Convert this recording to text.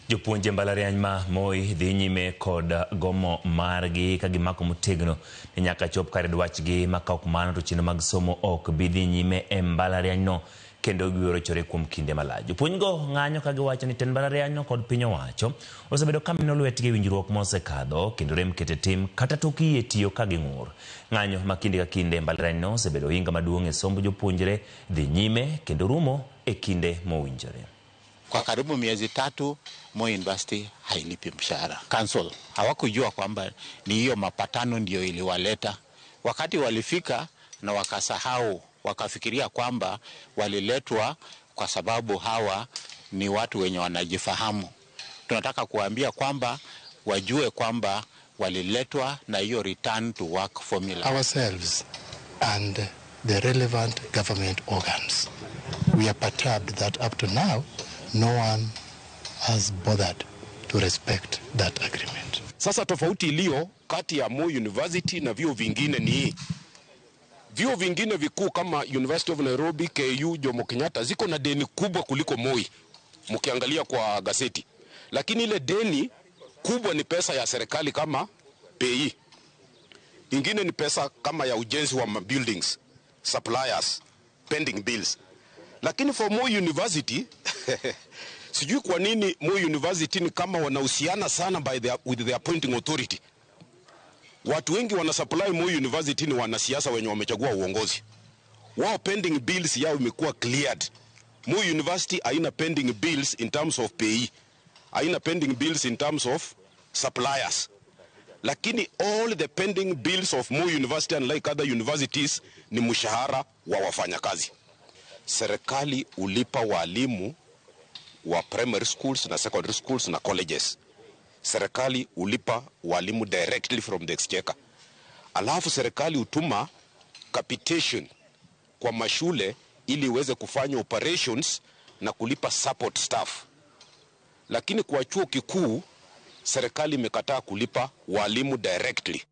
Jopuonje mbalariany ma Moi dhi nyime kod gomo margi ka gimako motegno ni nyaka chop kare dwachgi ma ka ok mano to chenro mag somo ok bi dhi nyime e mbalarianyno kendo gibiro rochore kuom kinde malach. Jopuonjgo ng'anyo ka giwacho ni tend mbalarianyno kod piny owacho osebedo ka mino lwetgi e winjruok mosekadho kendo rem keto e tim kata tok yie tiyo ka ging'ur. Ng'anyo ma kinde ka kinde e mbalarianyno osebedo ohinga maduong' e somb jopuonjre dhi nyime kendo rumo e kinde mowinjore. Kwa karibu miezi 3 Moi University hailipi mshahara. Council hawakujua kwamba ni hiyo mapatano ndio iliwaleta. Wakati walifika na wakasahau, wakafikiria kwamba waliletwa kwa sababu hawa ni watu wenye wanajifahamu. Tunataka kuambia kwamba wajue kwamba waliletwa na hiyo return to work formula. Ourselves and the relevant government organs. We are perturbed that up to now, no one has bothered to respect that agreement. Sasa tofauti iliyo kati ya Moi University na vyuo vingine ni hii. Vyuo vingine vikuu kama University of Nairobi, KU, Jomo Kenyatta ziko na deni kubwa kuliko Moi, mkiangalia kwa gazeti, lakini ile deni kubwa ni pesa ya serikali kama PAYE, ingine ni pesa kama ya ujenzi wa buildings, suppliers, pending bills. Lakini for Moi University sijui kwa nini Moi University ni kama wanahusiana sana with the appointing authority. Watu wengi wana supply Moi University ni wanasiasa wenye wamechagua uongozi wao. Pending bills yao imekuwa cleared. Moi University haina pending bills in terms of PAYE, haina pending bills in terms of suppliers, lakini all the pending bills of Moi University, unlike other universities, ni mshahara wa wafanyakazi. Serikali ulipa walimu wa primary schools na secondary schools na colleges. Serikali ulipa walimu directly from the exchequer. Alafu serikali hutuma capitation kwa mashule ili iweze kufanya operations na kulipa support staff. Lakini kwa chuo kikuu serikali imekataa kulipa walimu directly.